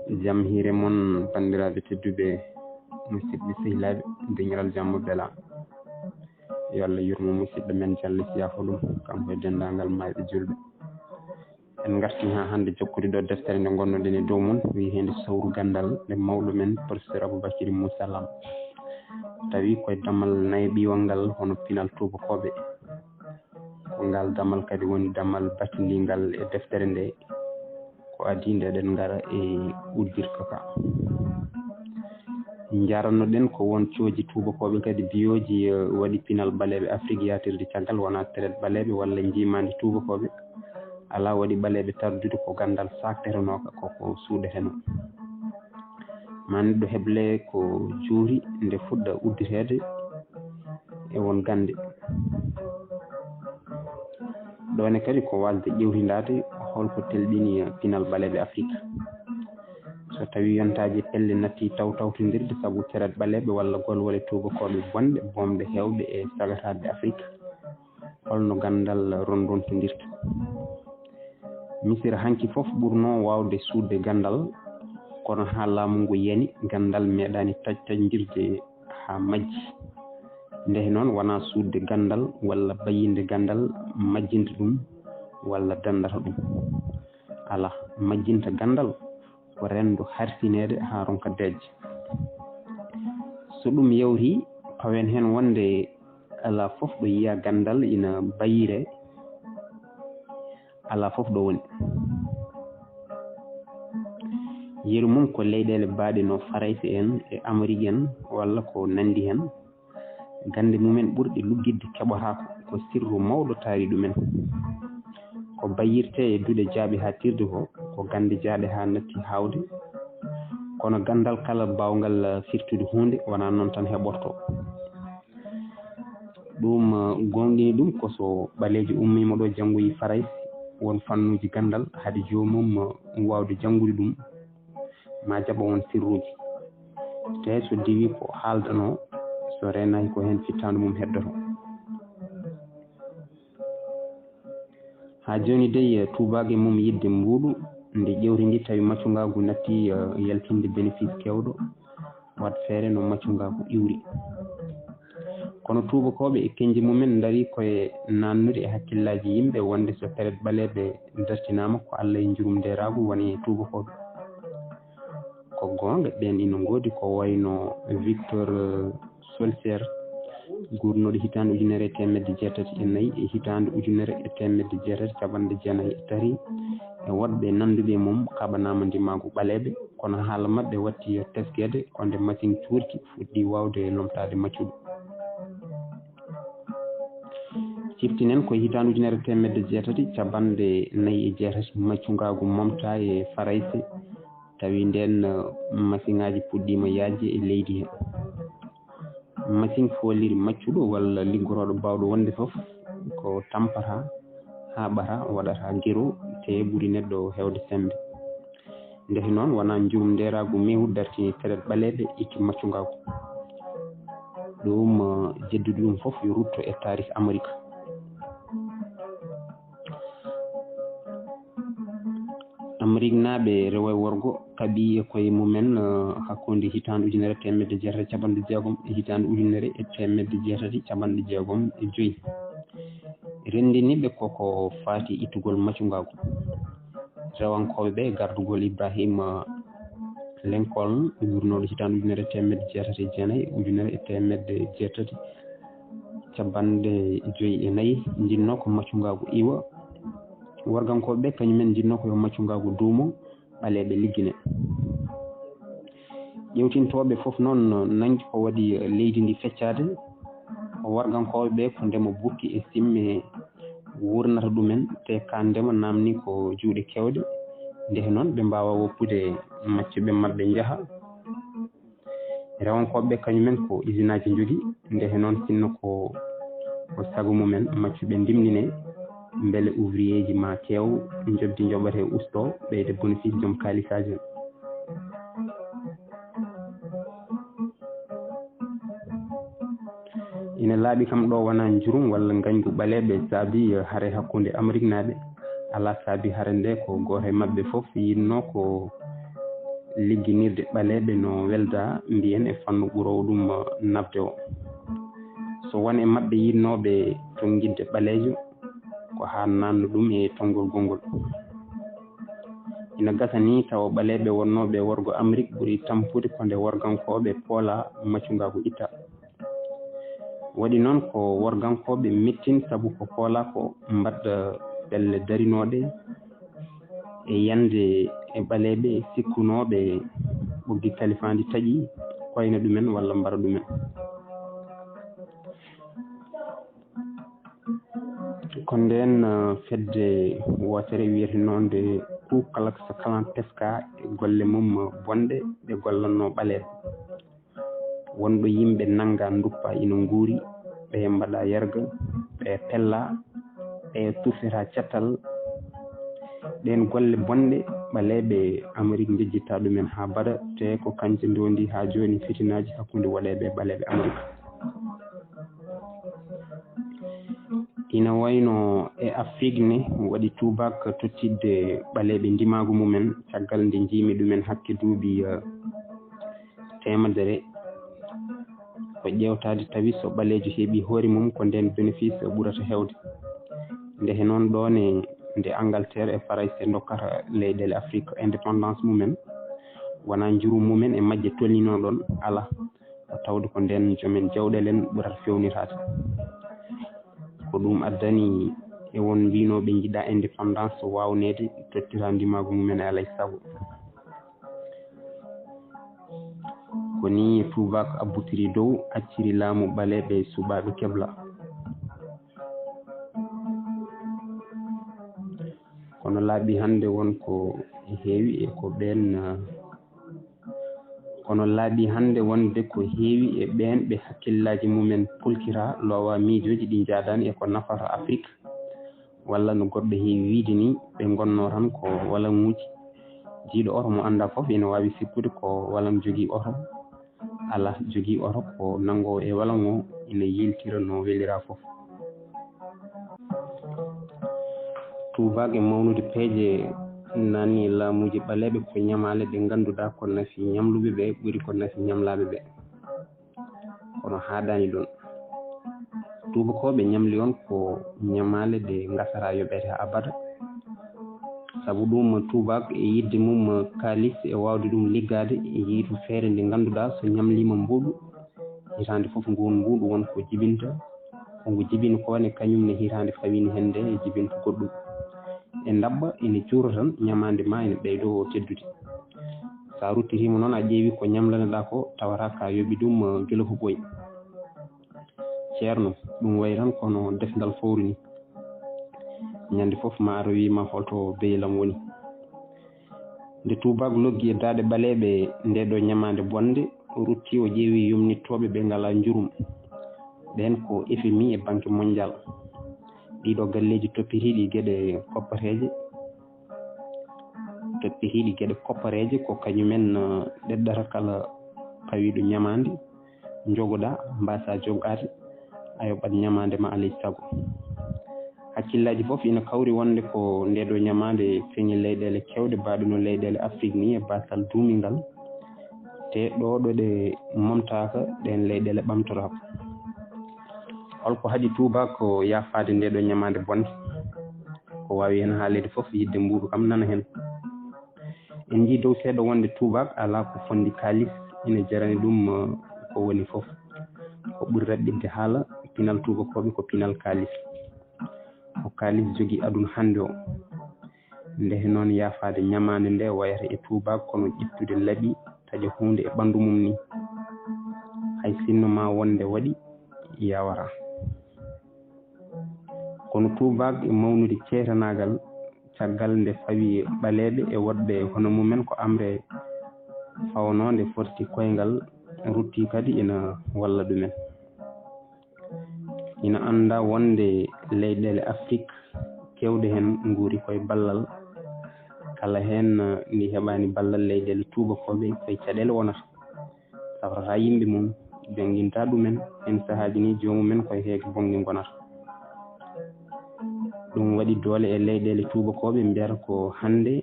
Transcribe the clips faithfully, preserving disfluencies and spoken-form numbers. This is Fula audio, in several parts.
Jam hiire mon, banndiraaɓe tedduɓe, musidɓe sehilaaɓe, deŋiral jam mo bela. Yo Allah yurmo musidɗo men, Jallo Siyaafo ɗum, kanko e denndaangal maayɓe julɓe. En ngartii haa hannde jokkude ɗo deftere nde ngonnoɗen e dow mum, wiyeteende Sawru Ganndal, nde mawɗo men, Professeur Aboubacry Moussa Lam. Tawi koye damal nayaɓiwal ngal, hono pinal tuubakooɓe. Ko ngal damal kadi woni damal batindingal e deftere nde. Ko adii nde eɗen ngara e uddirka ka. Njarannoɗen ko won cooji tuubakooɓe kadi biyooji, eh, waɗi pinal ɓaleeɓe Afrik yaatirde caggal, wonaa traite ɓaleeɓe walla njiimaandi tuubakooɓe. Alaa, waɗi ɓaleeɓe tardude ko ganndal saaktetenooka, ko ko suuɗetenoo. Ma neɗɗo heble ko juuri nde fuɗɗa udditeede e won gannde. Ɗoo ne kadi ko waasde ƴeewtindaade holko telɓini pinal ɓaleeɓe Afrik. So tawii yontaaji e pelle natti taw tawtondirde sabu traite ɓaleeɓe walla golwole tuubakooɓe bonɗe, boomɗe heewɓe e sagataaɓe Afrik, holno ganndal rondontondirta? Misira hanki fof ɓurnoo waawde suuɗde ganndal, kono haa laamu ngu yani, ganndal meeɗaani taƴtaƴndirde haa majji. Ndeke noon, wonaa suuɗde ganndal walla bayyinde ganndal majjinta ɗum walla danndata ɗum. Alaa, majjinta ganndal ko renndo harsineede haa ronka deeƴde. So ɗum yawtii, pawen heen wonde alaa fof ɗo yiyaa ganndal ina bayyiree, alaa fof ɗo woni. Yeru mum ko leyɗeele baaɗe no Farayse en e Amerik en walla ko nanndi heen. Gannde mumen ɓurɗe luggitde keɓotaako, ko sirru mawɗo taari ɗumen. Ko bayyirtee e duɗe jaaɓi haa tirde ko, ko gannde jaaɗe haa natti haawde. Kono ganndal kala baawngal firtude huunde, wonaa noon tan heɓortoo. Ɗum, eh, goongɗini ɗum ko so ɓaleejo ummiima ɗo janngoyi Farayse, won fannuuji ganndal, hade joomum, eh, waawde janngude ɗum, ma jaɓa won sirruuji. Te so diwii ko haaldanoo, so reenaaki ko heen fittaandu mum heddoto. Haa jooni dey, tuubaako e mum yiɗde mbuuɗu, nde ƴeewti ndi tawi maccungaagu natti, eh, yaltinde bénéfice keewɗo, waɗ feere no maccungaagu iwri. Kono tuubakooɓe e keñje mumen ndarii ko e naatnude e hakkillaaji yimɓe wonde so traite ɓaleeɓe dartinaama ko Alla e njurum ndeeraagu woni e tuubakooɓe. Ko goonga, ɓeen ina ngoodi ko wayno Victor, eh, Solskjaer, guurnooɗo hitaande ujunere e teemedde jeetati e nayi e hitaande ujunere e teemedde jeetati cappanɗe jeenayi e tati, e woɗɓe nannduɓe e mum kaɓanaama ndimaagu ɓaleeɓe, kono haala maɓɓe watti teskeede ko nde masiŋ cuurki fuɗɗii waawde lomtaade maccuɗo. Ciftinen ko e hitaande ujunere teemedde jeetati cappanɗe nayi e jeetati maccungaagu momtaa e Farayse, tawi ndeen, eh, masiŋaaji puɗɗiima yaajde e leydi he. Masiŋ fooliri maccuɗo walla liggorooɗo baawɗo wonde fof ko tampata, haaɓata, waɗata gero, te ɓuri neɗɗo heewde semmbe. Ndeke noon, wonaa njurum ndeeraagu mewu dartini traite ɓaleeɓe, itti maccungaagu. Ɗum, eh, jeddude ɗum fof yo rutto e taariik Amerik. Ameriknaaɓe rewo e worgo kaɓii e koye mumen, eh, hakkunde hitaande ujunere teemedde jeetati cappanɗe jeegom e hitaande ujunere e teemedde jeetati cappanɗe jeegom e joy. Renndini ɓe ko ko faati ittugol maccungaagu. Rewankooɓe ɓe, gardugol Ibrahima Lincoln, wuurnooɗo hitaande ujunere e teemedde jeetati e jeenayi, ujunere e teemedde jeetati cappanɗe joy e nayi, njinnoo ko maccungaagu iwa. Worgankooɓe ɓe, kañumen njinnoo ko yo maccungaagu duumo, ɓaleeɓe liggine. Ƴeewtintooɓe fof noon nangi ko waɗi leydi ndi feccaade. Worgankooɓe ɓe ko ndema bukki e simme wuurnata ɗumen, te ka ndema naamni ko juuɗe keewɗe. Ndeke noon, ɓe mbaawa woppude maccuɓe maɓɓe njaha. Rewankooɓe ɓe, kañumen ko isinaaji njogii, ndeke noon, sinno ko, ko sago mumen maccuɓe ndimɗine, mbele ouvrier ji ma keew, njoɓdi njoɓate usto, ɓeyde bénéfice joom kaalisaaji en. Ina laaɓi kam ɗo wonaa njurum walla ngañgu ɓaleeɓe saabi hare hakkunde Ameriknaaɓe. Alaa, saabi hare nde ko gooto e maɓɓe fof yiɗnoo ko ligginirde ɓaleeɓe no welda, mbiyen, e fannu ɓuroowo ɗum nafde o. So won e maɓɓe yiɗnooɓe tonnginde ɓaleejo, ko haa naatnu ɗum e tonngol gonngol. Ina gasa ni tawa ɓaleeɓe wonnooɓe worgo Amrik ɓuri tampude ko nde worgankooɓe poola maccungaagu itta. Waɗi noon ko worgankooɓe mettin, sabu ko poolaa ko mbaɗa pelle darinooɗe e yande e ɓaleeɓe sikkunooɓe ɓoggi kalifaandi taƴi koyna ɗumen walla mbara ɗumen. Ko ndeen, eh, fedde wootere wiyetenoonde Ku Klux Klan Teska e golle mum bonɗe ɗe gollannoo ɓaleeɓe. Wonɗo yimɓe nannga nduppa ina nguuri, ɓe mbaɗa yarga, ɓe pella, ɓe turtira cattal. Ɗeen golle bonɗe ɓaleeɓe Amerik njejjita ɗumen haa mbaɗa, te ko kanje ndondi haa jooni fitinaaji hakkunde woɗeeɓe e ɓaleeɓe Amerik. Ina wayno e Afrik ne, waɗi tuubaak tottidde ɓaleeɓe ndimaagu mumen caggal nde njiimi ɗumen hakke duuɓi, eh, teemedere. Ko ƴeewtaade tawi so ɓaleejo heɓi hoore mum ko ndeen bénéfice ɓurata heewde. Nde he noon ɗoo ne, nde Angleterre e Farayse ndokkata leyɗeele Afrik indépendance mumen, wonaa njurum mumen e majje tolninoo ɗoon, alaa. Ko tawde ko ndeen jomen jawɗeele en ɓurata feewnitaade. Ko ɗum addani e won mbiynooɓe njiɗa indépendance waawneede tottira ndimaagu mumen e alay sago. Ko nii tuubaak abbotiri dow, acciri laamu ɓaleeɓe e suɓaaɓe kebla. Kono laaɓi hannde won ko heewi e ko ɓeen, kono laaɓi hannde wonde ko heewi e ɓeen ɓe hakkillaaji mumen pulkira, loowa miijooji ɗi njaadaani e ko nafata Afrik, walla no goɗɗo heewi wiyde ni, ɓe ngonnoo tan ko walaŋuuji. Jiyɗo oto mo anndaa fof ina waawi sikkude ko walaŋ jogii oto. Alaa, jogii oto ko nanngoowo e walaŋ o ina yiiltira no weliraa fof. Tuubaak e mawnude peeje naatni laamuuji ɓaleeɓe ko ñamaale ɗe ngannduɗaa ko nafi ñamluɓe ɓe ɓuri ko nafi ñamlaaɓe ɓe. Kono haaɗaani ɗoon. Tuubakooɓe ñamli on ko ñamaale ɗe ngasataa yoɓeede haa abada. Sabu ɗum, tuubaak e yiɗde mum kaalis e waawde ɗum liggaade, e yiitu feere nde ngannduɗaa so ñamliima mbuuɗu, hitaande fof nguun mbuuɗu won ko jibinta, ko ngu jibini ko ne kañum ne hitaande fawii heen nde jibinta goɗɗum. E ndaɓɓa ene juura tan, ñamaande ma ene ɓeydoo teddude. So a ruttitiima noon, a ƴeewi ko ñamlaneɗaa ko, tawata ka yoɓi ɗum, eh, gila ko ɓooyi. Ceerno, ɗum wayi tan kono defdal fowru ni. Ñande fof ma ar wiy ma holto beyilam woni. Nde tuubaak loggi e daaɗe ɓaleeɓe nde ɗo ñamaande bonde, o rutti o ƴeewi yumnittooɓe ɓe ngalaa njurum. Ɓeen ko F M I e Banque Mondiale. Ɗiɗo galleeji toppitiiɗi geɗe koppateeje, toppitiiɗi geɗe koppareeje ko kañumen, eh, ɗeɗɗata kala pawiiɗo ñamaande, njogoɗaa, mbaasaa jogaade, a yoɓat ñamaande ma alay sago. Hakkillaaji fof ina kawri wonde ko nde ɗo ñamaande feŋi leyɗeele keewɗe, mbaɗuno leyɗeele Afrik ni e baasal duumingal, te ɗo ɗo ɗe momtaaka, ɗeen leyɗeele ɓamtotaako. Holko haɗi tuubaak ko yaafaade nde ɗo ñamaande bonde? Ko waawi heen haalede fof, yiɗde mbuuɗu kam nana heen. En njii dow seeɗa wonde tuubaak alaa ko fondi kaalis, ina jarani ɗum, eh, ko woni fof. Ko ɓuri raɓɓiɗde haala, pinal tuubakooɓe ko pinal kaalis. Ko kaalis jogii aduna hannde o. Nde he noon yaafaade ñamaande nde wayata e tuubaak kono ƴettude laɓi taƴa huunde e ɓanndu mum ni. Hay sinno ma wonde waɗi, yawata. Kono tuubaak e mawnude ceetanaagal, caggal nde fawi ɓaleeɓe e woɗɓe hono mumen ko amre fawnoonde forti koyngal, rutti kadi ina walla ɗumen. Ina anndaa wonde leyɗeele Afrik keewɗe heen nguuri koye ballal, kala heen ndi heɓaani ballal leyɗeele tuubakooɓe koye caɗeele wonata. Safrata yimɓe mum, jannginta ɗumen, heen sahaaji ni joomumen koye heege bonnge ngonata. Ɗum waɗi doole e leyɗeele tuubakooɓe mbiyata ko hannde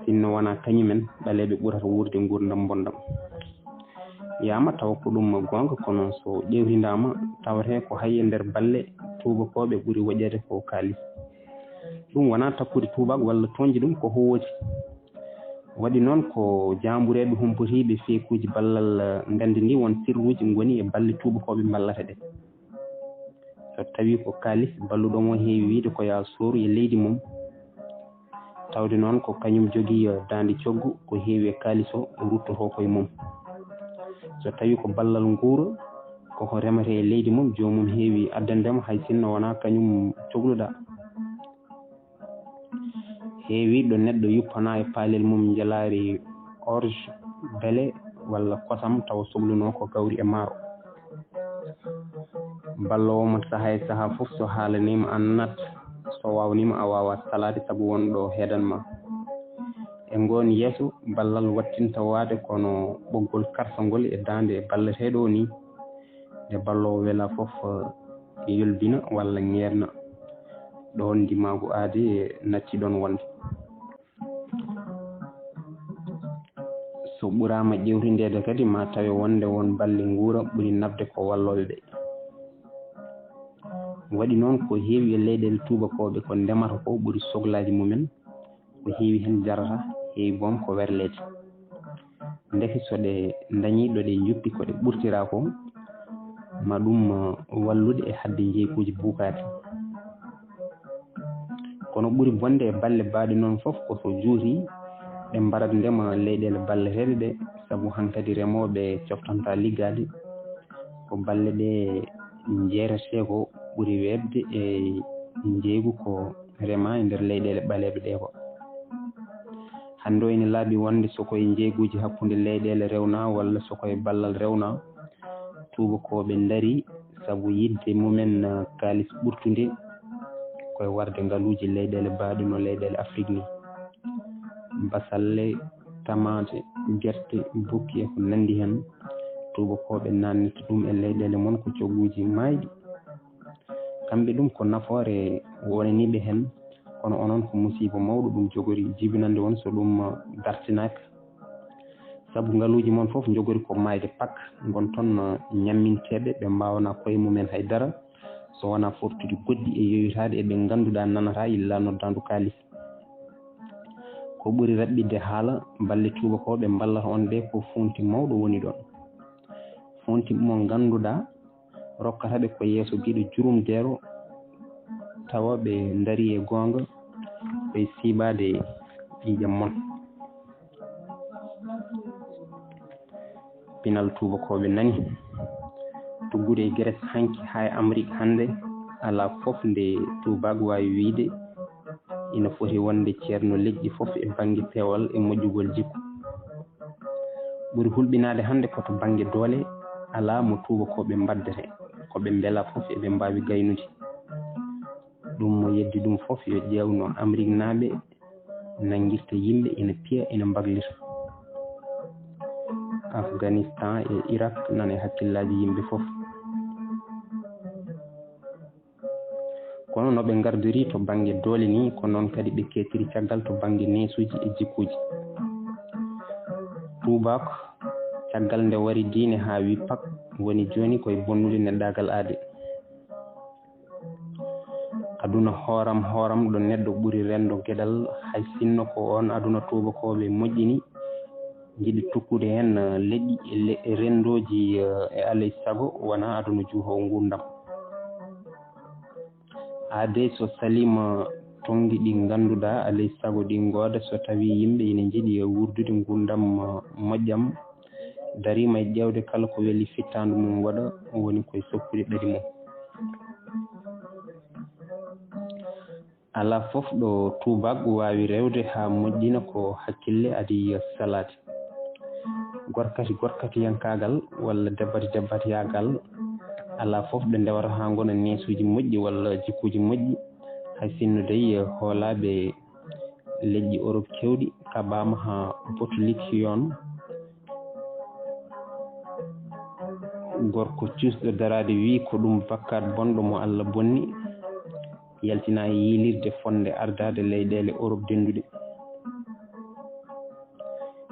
Sinno wonaa kañumen, ɓaleeɓe ɓurata wuurde nguurndam mbonndam. Yaama tawa ko ɗum goonga, kono so ƴeewtindaama, tawatee ko hay e nder balle tuubakooɓe ɓuri woƴeede ko kaalis. Ɗum wonaa takkude tuubaak walla tooñde ɗum, ko ko woodi. Waɗi noon ko jaambureeɓe humpotiiɓe feekuuji ballal nganndi ndi won sirluuji ngoni e balle tuubakooɓe mballata ɗe. So tawii ko kaalis, balluɗo mo heewi wiyde ko yaa sooru e leydi mum, tawde noon ko kañum jogii daande coggu, ko heewi e kaalis o, o ruttotoo koye mum. So tawii ko ballal nguura, koko remetee e leydi mum, joomum heewi addande mo, hay sinno wonaa kañum cogluɗaa. Heewi ɗo neɗɗo yuppanaa e paalel mum njelaari orge, beele walla kosam, tawa sohlunoo ko gawri e maaro. Balloowo mo sahaa e sahaa fof, so haalaniima a nanat, so waawniima a waawaa salaade, sabu won ɗo heedan ma. E ngoon yeeso, ballal waɗtinta waade kono ɓoggol karsangol e daande balleteeɗo o nii. Nde balloowo welaa fof, yolbina walla ŋeerna. Ɗoon ndimaagu aadee natti ɗoon wonde. So ɓuraama ƴeewtindeede kadi, ma tawe wonde won balle nguura ɓuri naɓde ko wallooɓe ɓe. Waɗi noon ko heewi e leyɗeele tuubakooɓe ko ndemata ko ɓuri sohlaaji mumen, ko heewi heen jarata, heewi boom ko werleede. Ndeke so ɗe ndañii ɗo ɗe njuppi ko ɗe ɓurtiraa ko, ma ɗum wallude e haɗde njeeykuuji buukaaɗi. Kono ɓuri bonde e balle baaɗe noon fof ko so juuti ɗe mbarat ndema leyɗeele balleteeɗe ɗe, sabu hankadi remooɓe coftantaa liggaade. Ko balle ɗe njeeretee ko ɓuri weeɓde e njeeygu ko remaa e nder leyɗeele ɓaleeɓe ɗe ko. Hannde o ina laaɓi wonde so ko e njeeyguuji hakkunde leyɗeele rewnaa walla so ko e ballal rewnaa, tuubakooɓe ndarii sabu yiɗde mumen, ah, kaalis ɓurtunde ko e warde ngaluuji leyɗeele baaɗe no leyɗeele Afrik ni. Basalle, tamaate, gerte, bukki e ko nanndi heen, tuubakooɓe naatnata ɗum e leyɗeele mon ko cogguuji maayɗi. Kamɓe ɗum ko nafoore wonaniiɓe heen, kono onon ko musiiba mawɗo ɗum jogori jibinande on so ɗum dartinaaka. Sabu ngaluuji mon fof njogori ko maayde pak, ngon toon ñamminteeɓe, ɓe mbaawanaa koye mumen hay dara, so wonaa fortude goɗɗi e yoytaade e ɓe ngannduɗaa nanataa illa noddaandu kaalis. Ko ɓuri raɓɓiɗde haala, balle tuubakooɓe mballata on ɓe ko fuunti mawɗo woni ɗoon. Fuunti mo ngannduɗaa rokkata ɓe ko yeeso giɗo jurumdeero, tawa ɓe ndarii e goonga, ɓe siiɓaade ƴiiƴam mon. Pinal tuubakooɓe nani. Tuggude e Grèce hanki haa e Amrik hannde, alaa fof nde tuubaak waawi wiyde ina foti wonde ceerno leƴƴi fof e bannge peewal e moƴƴugol jikku. Ɓuri hulɓinaade hannde ko to bannge doole, alaa mo tuubakooɓe mbaddete, ko ɓe mbelaa fof eɓe mbaawi gaynude. Ɗum mo yeddi ɗum fof yo ƴeew no Ameriknaaɓe nanngirta yimɓe, ina piya, ina mbaglita. Afganistan e Irak nana e hakkillaaji yimɓe fof. Kono no ɓe ngardiri to bannge doole ni, ko noon kadi ɓe keetiri caggal to bannge neesuuji e jikkuuji. Tuubaako, caggal nde wari diine haa wi pak, woni jooni koye bonnude neɗɗaagal aade. Aduna hooram hooram ɗo neɗɗo ɓuri renndo geɗal, hay sinno ko oon aduna tuubakooɓe moƴƴini, njiɗi tukkude heen, eh, leƴƴi e le-, e renndooji, eh, e alay sago wonaa aduna juuhoowo nguurndam. Aadee so saliima tonngi ɗi ngannduɗaa alay sago ɗi ngooda, so tawii yimɓe ina njiɗi e wuurdude nguurndam, eh, moƴƴam, dariima e ƴeewde kala ko weli fittaandu mum waɗa, woni koye soppude ɗaɗi mum. Alaa fof ɗo tuubaak waawi rewde haa moƴƴina ko hakkille adi salaade. Gorkati gorkatiyankaagal walla debati debatiyaagal, alaa fof ɓe ndewata haa ngona neesuuji moƴƴi walla jikkuuji moƴƴi, hay sinno dey hoolaaɓe leƴƴi Orop keewɗi kaɓaama haa Botulik Yon. Gorko cuusɗo daraade wii ko ɗum bakkaat bonɗo mo Alla bonni, yaltina e yiilirde fotnde ardaade leyɗeele Orop dennduɗe.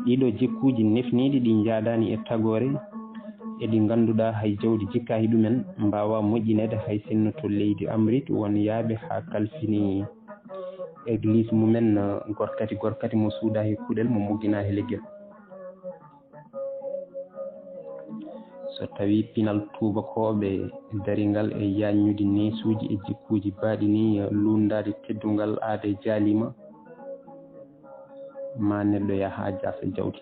Ɗiɗo jikkuuji nefniiɗi ɗi njaadaani e tagoore, e ɗi ngannduɗaa hay jawdi jikkaaki ɗumen, mbaawaa moƴƴineede hay sinno to leydi Amrik won yaaɓe haa kalfini egliis mumen, eh, gorkati gorkati mo suudaaki kuɗel, mo mogginaaki leggel. So tawii pinal tuubakooɓe daringal e yaajnude neesuuji e jikkuuji baaɗi nii, eh, luunndaade teddungal aada e jaaliima, ma neɗɗo yaha haa jaasa jawdi.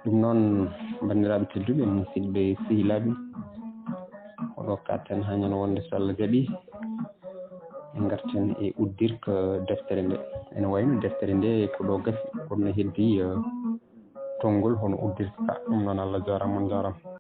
Ɗum noon, banndiraaɓe tedduɓe, musidɓe sehilaaɓe, ko ɗo kaɗten haa ñande wonde, so Allah jaɓi, en ngarten e uddirka deftere nde. Ene wayno deftere nde ko ɗo gasi, kono no heddi, eh, tonngol hono uddirka. Ɗum noon, Allah jaaraama, on njaaraama.